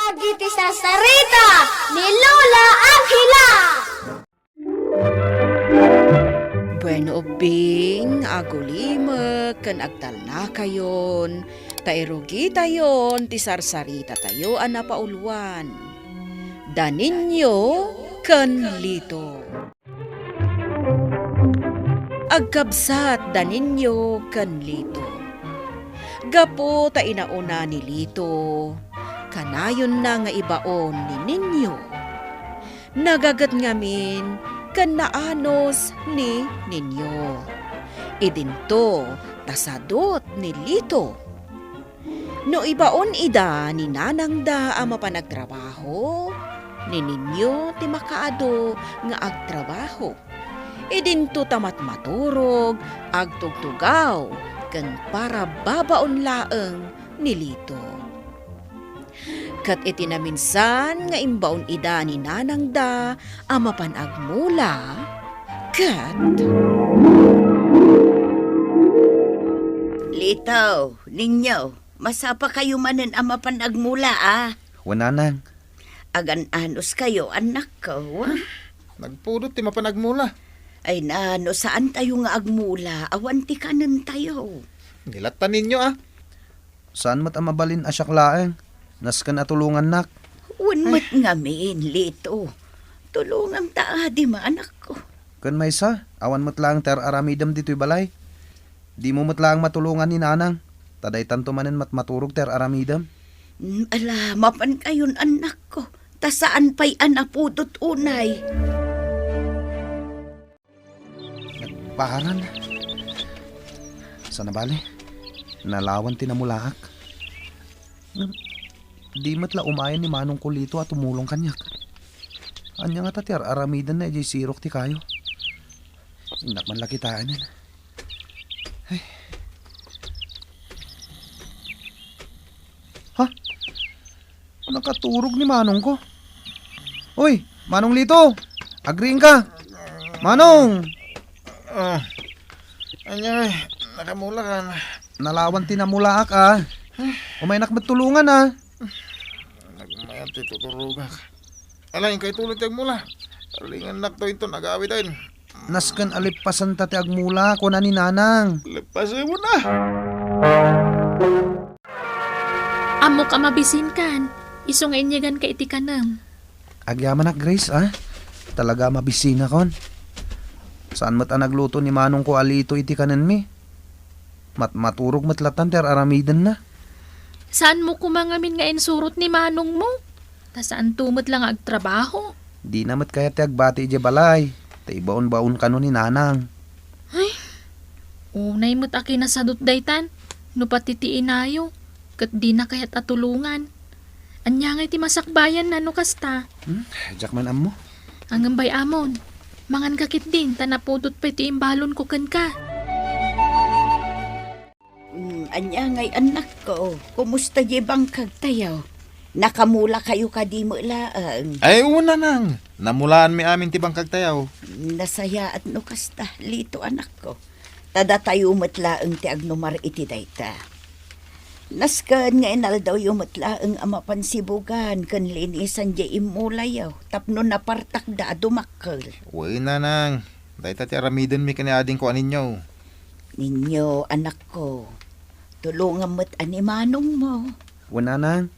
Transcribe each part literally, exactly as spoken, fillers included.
Dagiti sarsarita ni Lola Angela. Bueno, ubbing, agulimek ken agtalnakayon, ta irugitayon ti sarsarita tayo a napauluan. Daninyo ken Lito. Agkabsat da Ninyo ken Lito. Gapu ta inauna ni Lito, kanayonna nga ibaon ni Ninyo. Nagaget ngamin ken naanus ni Ninyo. Idinto ta sadut ni Lito. No ibaon ida ni nanangda a mapan agtrabaho, ni Ninyo ti makaadu nga agtrabaho. Idinto ta matmaturog, agtugtugaw, ken para babaon laeng ni Lito. Ket iti naminsan nga imbaon ida ni nanangda a mapan agmula, ket Lito, Ninyo, masapakayo manen a mapan agmula, a? Wen, nanang. Agan-anuskayo, annakko. Nagpudot ti mapan agmula. Ay na, no saantayo nga agmula, awan ti kanentayo. Ni latta Ninyo, a. Saan met a mabalin a siak laeng. Nasken a tulongannak. Wen met ngamin, Lito. Tulongam ta adi, anakko. Ken maysa, awan met laeng ti ar-aramidem ditoy balay. Dimo met laeng matulongan ni nanang, ta daytanto manen matmaturog ti ar-aramidem. Mm, ala, mapankayon, annakko, ta saan pay a napudot unay. Nagparan. Sana bale, nalawan ti namulaak. Ngem, di met la umayan ni Manongko Lito a tumulong kaniak. Ania ngata ti ar-aramidenna idiay sirok ti kayo? Innak man la kitaenen. Ay. Ha? Nakaturog ni Manongko. Uy, Manong Lito! Agriingka! Manong! Ah, ania, nakamula ka na. Nalawan ti namulaak, a. Umaynak met tulongan, a. Nagmayat ti tuturogak. Ala, inkay tuloy ti agmula. Alingannak to inton agawiden. Nasken a leppasenta ti agmula, kuna ni nanang. Leppasem na. Ammok a mabisinkan, isu nga inyeganka iti kanem. Agyamanak, Grace, a. Talaga a mabisinakon. Saan met a nagluto ni Manongko a Lito iti kanenmi. Matmaturog met lattan ti ar-aramidenna. Saanmo koma ngamin nga insurot ni manongmo? Ta saanto met la nga agtrabaho. Dina met kayat ti agbati idiay balay, ta ibaon-baon kano ni nanang. Ay, unay met a kinasadut daytan, no pati ti inayo, ket dina kayat a tulongan. Ania ngay ti masakbayanna no kasta? Hmm, diak man ammo. Ngem bay-amon, manganka ketdin, ta napudot pay ti imbalonko kenka. Mm, ania ngay, annakko? Kumusta diay bangkagtayo? Nakamulakayo kadi met laeng? Ay, wen, nanang. Namulaanmi amin ti bangkagtayo. Nasayaat no kasta, Lito, anakko. Ta datayo met laeng ti agnumar iti dayta. Nasken nga inaldawyo met laeng a mapan sibugan ken linisan diay immulayo tapno napartakda a dumakkel. Wen, nanang. Dayta ti aramidenmi ken ni adingko a Ninyo. Ninyo, anakko, tulongam met a ni manongmo. Wen, nanang,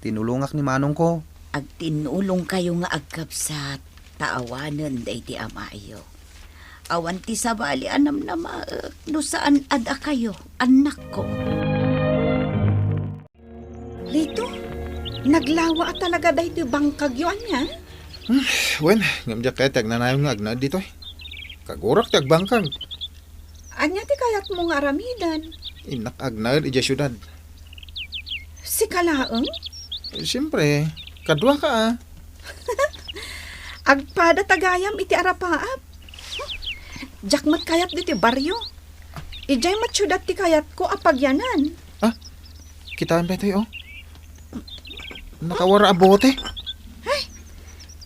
tinulongak ni manongko. Agtinnulongkayo nga agkabsat, ta awanen daydi amayo. Awan ti sabali a namnamaek no saan a dakayo, annakko. Lito, naglawa a talaga daytoy bangkagyo, ania? Hmm, wen, ngem diak kayat ti agnanayon nga agnaed ditoy. Kagurak ti agbangkag. Ania ti kayatmo nga aramiden? Innak agnaed idiay siudad. Sika laeng? Eh, siempre, kaduaka, a. Agpada ta gayam iti arapaap. Diak met kayat ditoy barrio. Idiay met siudad ti kayatko a pagyanan. Ah, kitaem daytoy, o. Nakawara a bote. Ay,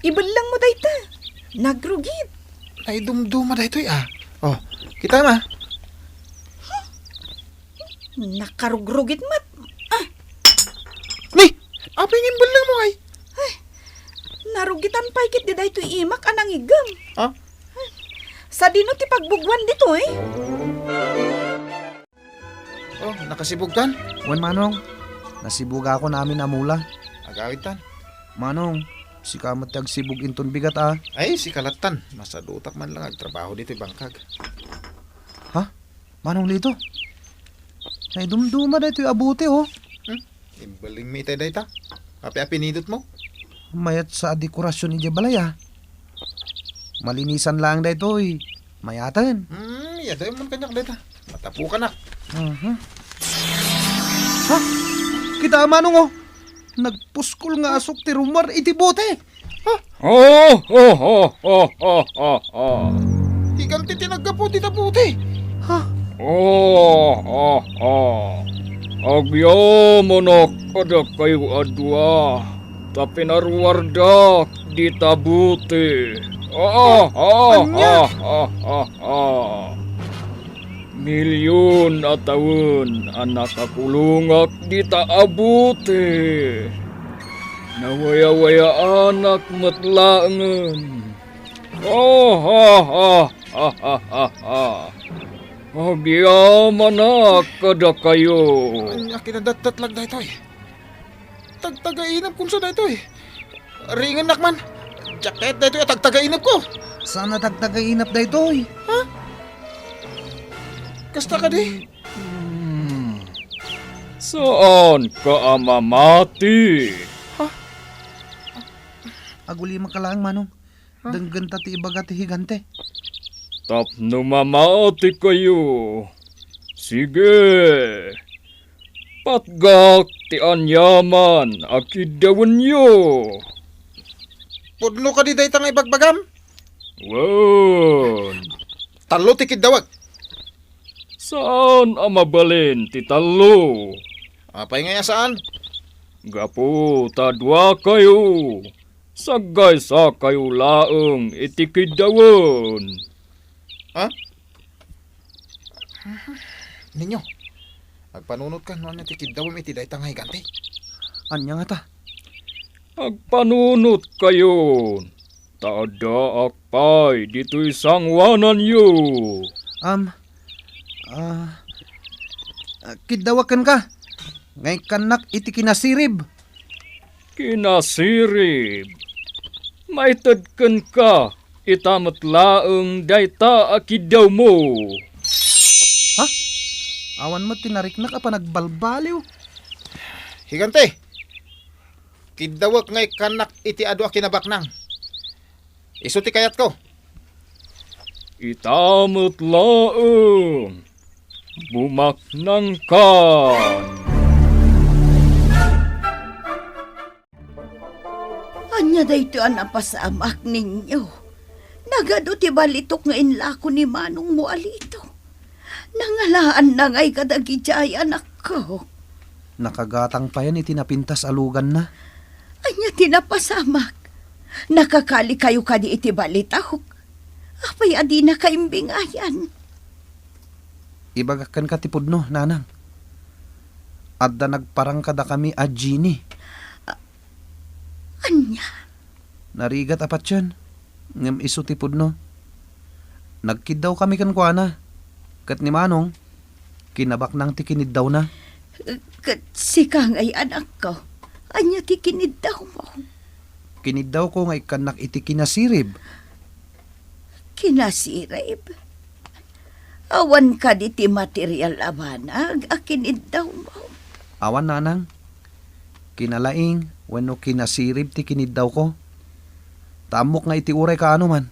ibellengmo dayta. Nagrugit. Naidumduma daytoy, a. O, kitaem, a. Nakarugrugit met. Ah. Ni! Apay nga imbellengmo, ay? Narugitan pay ketdi daytoy imak a nangiggem. Ah? Sadino ti pagbugwan ditoy? Oh, nakasibugkan? Wen, Manong. Nasibugakon amin a mula. Agawidtan. Manong, sika met ti agsibug inton bigat, a. Ay, sika lattan. Masadutak man lang agtrabaho ditoy bangkag. Ha? Manong Lito? Naidumduma daytoy a bote, oh. Hmm? Imbellengmi itay dayta? Apay a pinidotmo? Mayat sa a dekorasyon idiay balay, a. Malinisan laeng daytoy. Mayaten. Hmm, iyadayem man kaniak dayta. Matapukanak. Mhm. Ha? Kita, Manong, oh. Nagpuskol nga asok ti rummuar iti bote. Ha? Oh, oh, oh, oh, oh, oh, oh. Higante ti naggapu dita bote. Ha? Oh, oh, oh. Agyamanak kadakayo a dua, ta pinaruardak dita bote. Ah, ah, Ania? Ah, ah, ah, ah. Milyon a tawen a nakakulongak dita a bote. Nawayawayaanak met laengen. Ah, ah, ah, ah, ah, ah, ah. Agyamanak kadakayo. Ania kinadatdatlag daytoy? Tagtagainep kunso daytoy? Ringennak man. Diak kayat daytoy a tagtagainepko. Saan a tagtagainep daytoy? Ha? Kasta kadi? Hmm. Saanka a mamati. Ha? Agulimaka laeng, Manong. Ha? Denggenta ti ibaga ti higante. Tapno mamatikayo, sige, patgak ti aniaman a kiddawenyo. Pudno kadi dayta nga ibagbagam? Wen. Tallo ti kiddawek. Saan a mabalin ti tallo. Apay ngay a saan? Gapu ta duakayo, saggaysakayo laeng iti kiddawen. Ha? Ninyo, agpanunotkan no ania ti kiddawem iti dayta nga higante. Ania ngata? Agpanunotkayon, ta addaak pay ditoy sangoananyo. Am, ah, ah, kiddawek kenka, nga ikkannak iti kinasirib. Kinasirib? Maited kenka ita met laeng dayta a kiddawmo. Ha? Awan met ti nariknak a panagbalbaliw. Higante, kiddawek nga ikkannak iti adu a kinabaknang. Isu ti kayatko. Ita met laeng, bumaknangkan. Ania daytoy a napasamak, Ninyo? Nagadu ti balitok nga inlako ni manongmo a Lito. Nangalaanna ngay kadagidiay, anakko. Nakagatang payen iti napintas a luganna. Ania ti napasamak? Nakakalikayo kadi iti balitok? Apay a dinaka imbingayan? Ibagak kenka ti pudno, nanang. Adda nagparang kadakami a Jeannie. A-, ania? Narigat a patien, ngem isu ti pudno. Nagkiddawkami kenkuana, ket ni Manong, kinabaknang ti kiniddawna. Ket sika ngay, anakko, ania ti kiniddawmo? Kiniddawko nga ikkannak iti kinasirib. Kinasirib? Awan kadi ti material a banag a kiniddawmo? Awan, nanang. Kinalaing wenno kinasirib ti kiniddawko. Ta ammok nga iti uray kaano man,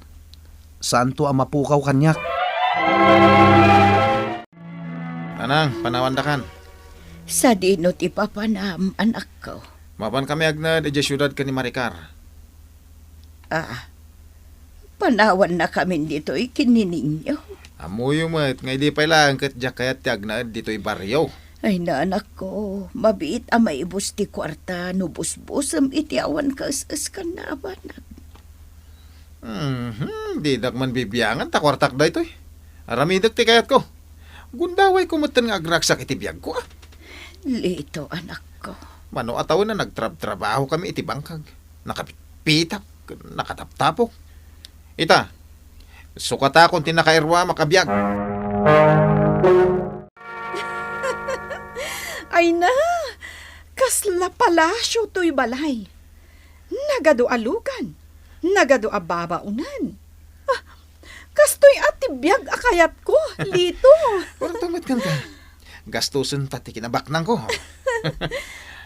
saanto a mapukaw kaniak. Nanang, panawandakan. Sadino ti papanam, anakko? Mapan kami agnaed idiay siudad ken ni Maricar. Ah, panawannakamin ditoy ken ni Ninyo. Ammoyo met nga idi pay laeng ket diak kayat ti agnaed ditoy barrio. Ay, nanakko, mabiit a maibus ti kuarta no busbusem iti awan kaes-eskanna a banag. Mhm, didak man bibiangan ta kuartak daytoy. Aramidek ti kayatko. Gundawayko metten nga agragsak iti biagko, a. Lito, anakko. Mano a tawen a nagtrabtrabahokami iti bangkag. Nakapitpitak, nakataptapok. Ita, sukatakon ti nakairua a makabiag. Ay na, kasla palasio toy balay. Nagadu a lugan, nagadu a babaonan. Ah, kastoy a ti biag a kayatko, Lito. Kurang tumet kenka. Gastusenta ti kinabaknangko.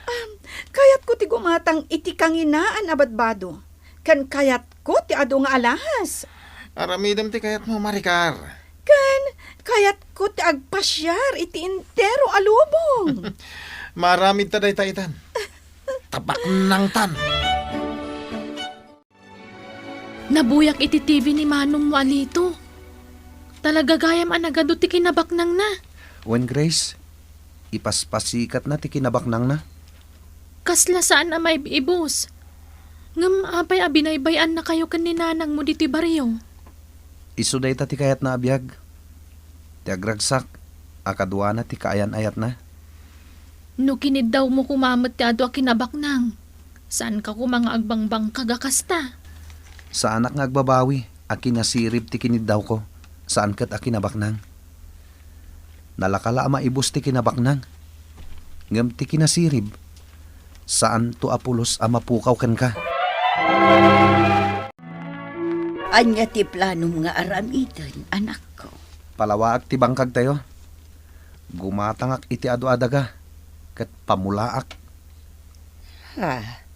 Am, kayatko ti gumatang iti kanginaan a badbado, ken kayatko ti adu nga alahas. Aramidem ti kayatmo, Maricar. Ken kayatko ti agpasiar iti entero a lubong. Maaramidta dayta itan. Tabaknangtan. Nabuyak iti T V ni manongmo a Lito. Talaga gayam a nagadu ti kinabaknangna. Wen, Grace, ipaspasikatna ti kinabaknangna. Kasla saan a maib-ibus. Ngem apay a binaybay-annakayo ken ni nanangmo ditoy barrio? Isu dayta ti kayatna a biag. Ti agragsak a kaduana ti kaayan-ayatna. No kiniddawmo koma met ti adu a kinabaknang, saanka koma nga agbangbangkag a kasta. Saanak nga agbabawi a kinasirib ti kiniddawko, saan ket a kinabaknang. Nalaka la a maibus ti kinabaknang, ngem ti kinasirib, saanto a pulos a mapukaw kenka. Ania ti planom nga aramiden, anakko? Palawaak ti bangkagtayo. Gumatangak iti adu a daga, ket pamulaak. Ha?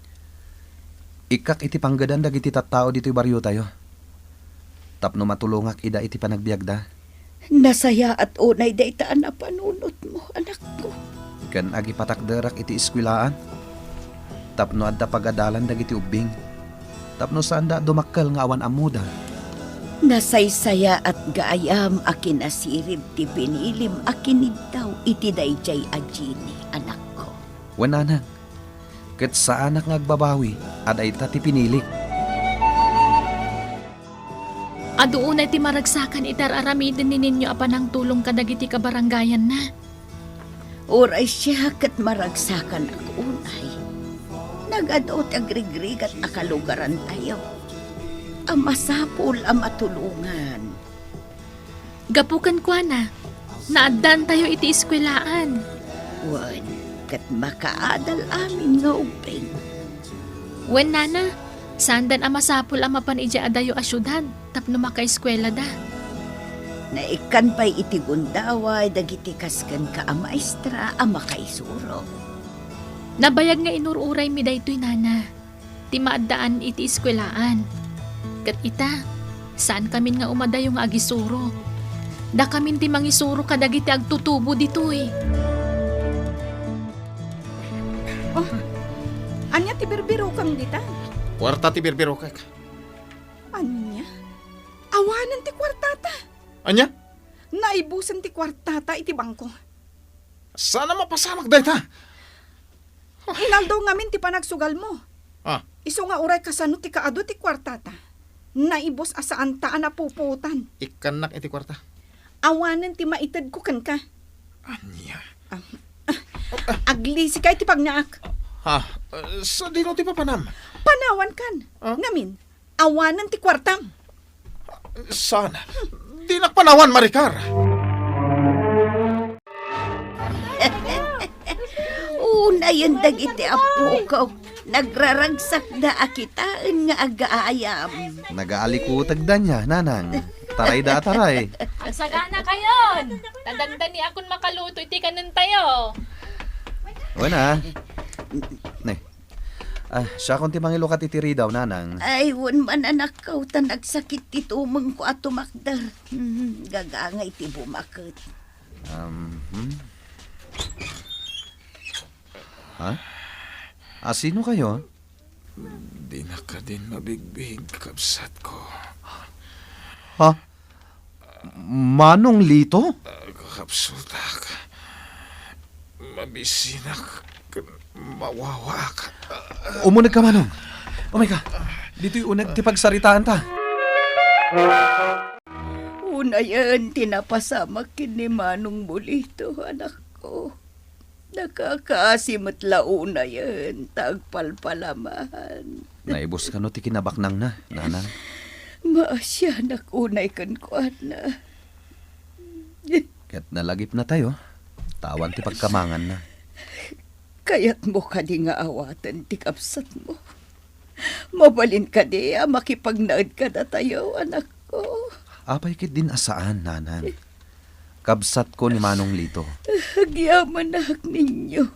Ikkak iti panggedan dagiti tattao ditoy bariotayo, tapno matulongak ida iti panagbiagda. Nasayaat unay dayta a napanunotmo, anakko. Ken agipatakderak iti eskuelaan, tapno adda pagadalan dagiti ubbing, tapno saanda a dumakkel nga awan ammoda. Nasaysayaat gayam a kinasirib ti pinilim a kiniddaw iti daydiay a Jenny, anakko. Wen, nanang, ket saanak nga agbabawi a dayta ti pinilik. Adu unay ti maragsakan iti ar-aramiden ni Niño a panangtulong kadagiti kabarangayanna. Uray siak ket maragsakannak unay. Nagadu ti agrigrigat a kalugarantayo a masapul a matulongan. Gapu kenkuana, naaddaantayo iti eskuelaan. Wen, ket makaadal amin nga ubbing. Wen, nana, saandan a masapul a mapan idiay adayo a siudad tapno makaeskuelada. Naikkan pay iti gundaway dagiti kas kenka a maestra a makaisuro. Nabayag nga inur-uraymi daytoy, nana. Ti maaddaan iti eskuelaan. Ket ita, saankamin nga umadayo nga agisuro. Dakamin ti mangisuro kadagiti agtutubo ditoy. Oh, ania ti birbirokam dita? Kuarta ti birbirokek. Ania? Awanen ti kuartata? Ania? Naibusen ti kuartata iti bangko. Saan a mapasamak dayta? Inaldaw ngamin ti panagsugalmo. Ah. Isu nga uray kasano ti kaadu ti kuartata, naibus a saanta a napupuotan. Ikkannak iti kuarta. Awanen ti maitedko kenka. Ania? Ah, ah, aglisika iti pagnaak. Ha? Sadino ti papanam? Panawankan. Ah? Ngamin, awanen ti kuartam. Saan? Dinak panawan, Maricar. Unayen dagiti appokaw. Nagraragsakda a kitaen nga agaayam. Nagaalikutegda nia, nanang. Tarayda a taray. Agsagana kayon. Tadagdani akon makaluto iti kanentayo. Wen a. Ne. Ah, siakon ti mangilukat iti ridaw, nanang. Ay, wen man, anakko, ta nagsakit ti tumengko a tumakder. Hmm, gagangay ti bumaket. Um, hmm? Ha? A, sino kayo? Dinak kadin mabigbig, kabsatko. Ha? Manong Lito? Ah, kakabsutak. Mabisinak ken mawawaak. Umuneg ka, Manong. Umay ka. Ditoy uneg ti pagsaritaanta. Unayen ti napasamak ken ni Manong Bulito, anakko. Nakakaasi met la unayen ta agpalpalaman. Naibus kano ti kinabaknangna, Nanang? Maasianak unay kenkuana. Ket nalagipnatayo, ta awan ti pagkamanganna. Kayatmo kadi nga awaten ti kabsatmo? Mabalin kadi a makipagnaed kadatayo, anakko? Apay ketdin a saan, Nanang? Kabsatko ni Manong Lito. Agyamanak, Niño.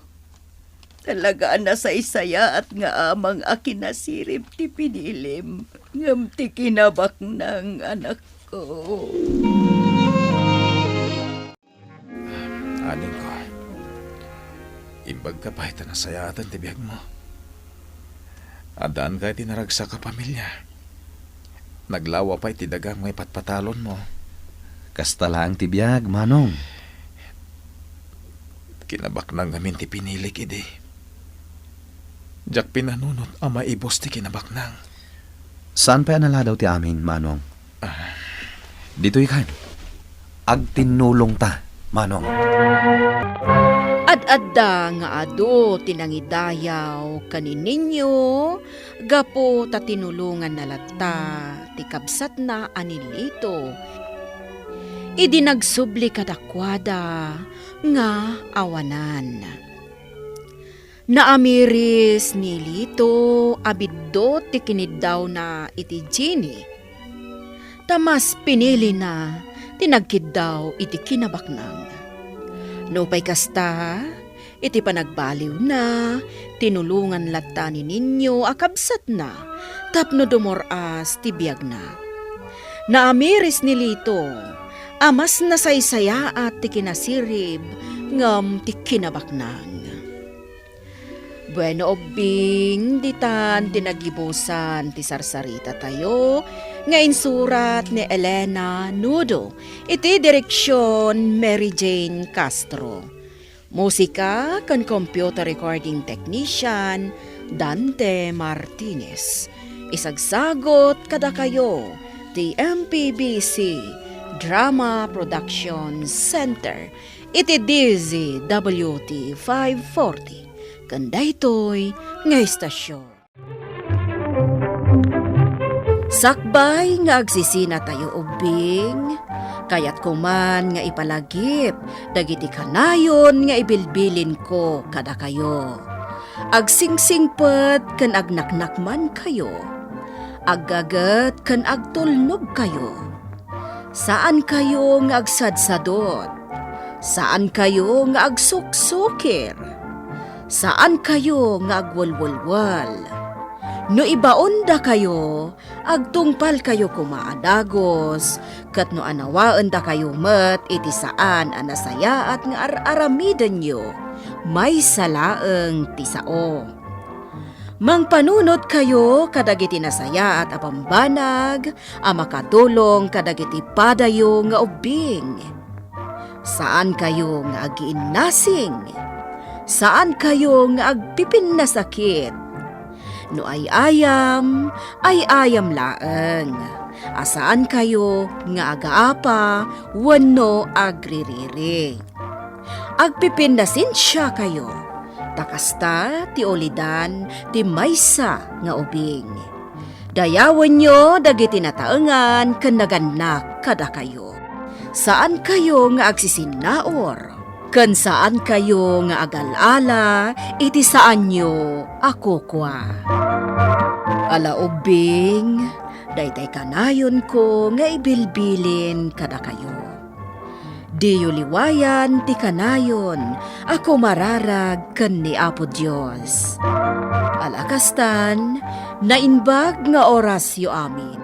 Talaga a nasaysayaat nga amang a kinasirib ti pinilim, ngem ti kinabaknang, anakko. Aningko, imbagka pay ta nasayaatan ti biagmo. Addaanka iti naragsak a pamilia. Naglawa pay ti dagam nga ipatpatalonmo. Kasta laeng ti biag, Manong. Kinabaknang ngamin ti pinilik idi. Diak pinanunot a maibus ti kinabaknang. Saan pay a naladaw ti amin, Manong? Ah. Ditoy kan. Agtinnulongta, Manong. Ad-adda nga adu ti nangidayaw ken ni Niño gapu ta tinulonganna latta ti kabsatna a ni Lito idi nagsubli kadakuada nga awanan. Naamiris ni Lito a biddut ti kiniddawna iti Jeannie, ta mas pinilina ti nagkiddaw iti kinabaknang. Nupay kasta, iti panagbaliwna, tinulongan latta ni Niño a kabsatna tapno dumur-as ti biagna. Naamiris ni Lito a mas nasaysayaat ti kinasirib ngem ti kinabaknang. Bueno, ubbing, ditan ti nagibusan ti sarsaritatayo nga insurat ni Elena Nudo, iti direksyon Mary Jane Castro. Musika ken computer recording technician, Dante Martinez. Isagsagot kadakayo ti M P B C Drama Production Center iti D Z W T five forty, ken daytoy nga istasyon. Sakbay nga agsisinatayo ubbing, kayatko man nga ipalagip dagiti kanayon nga ibilbilinko kadakayo. Agsingsingpet ken agnaknakmankayo. Aggaget ken agtulnogkayo. Saankayo nga agsadsadot. Saankayo nga agsuksukir. Saankayo nga agwelwelwel. No ibaondakayo, agtungpalkayo koma a dagus, ket no anawaendakayo met iti saan a nasayaat nga ar-aramidenyo, maysa laeng ti sao. Mangpanunotkayo kadagiti nasayaat a bambanag a makatulong kadagiti padayo nga ubbing. Saankayo nga agiinnasing. Saankayo nga agpipinnasakit. No ay-ayam, ay-ayam laeng. A saankayo nga agaapa wenno agririri. Agpipinnasensiakayo, ta kasta ti ulidan ti maysa nga ubing. Dayawenyo dagiti nataengan ken nagannak kadakayo. Saankayo nga agsisinnaur, ken saankayo nga agal-ala iti saanyo a kukua. Ala ubbing, daytay kanayonko nga ibilbilin kadakayo. Diyo liwayan ti kanayon a kumararag ken ni Apo Dios. Ala kastan, naimbag nga orasyo amin.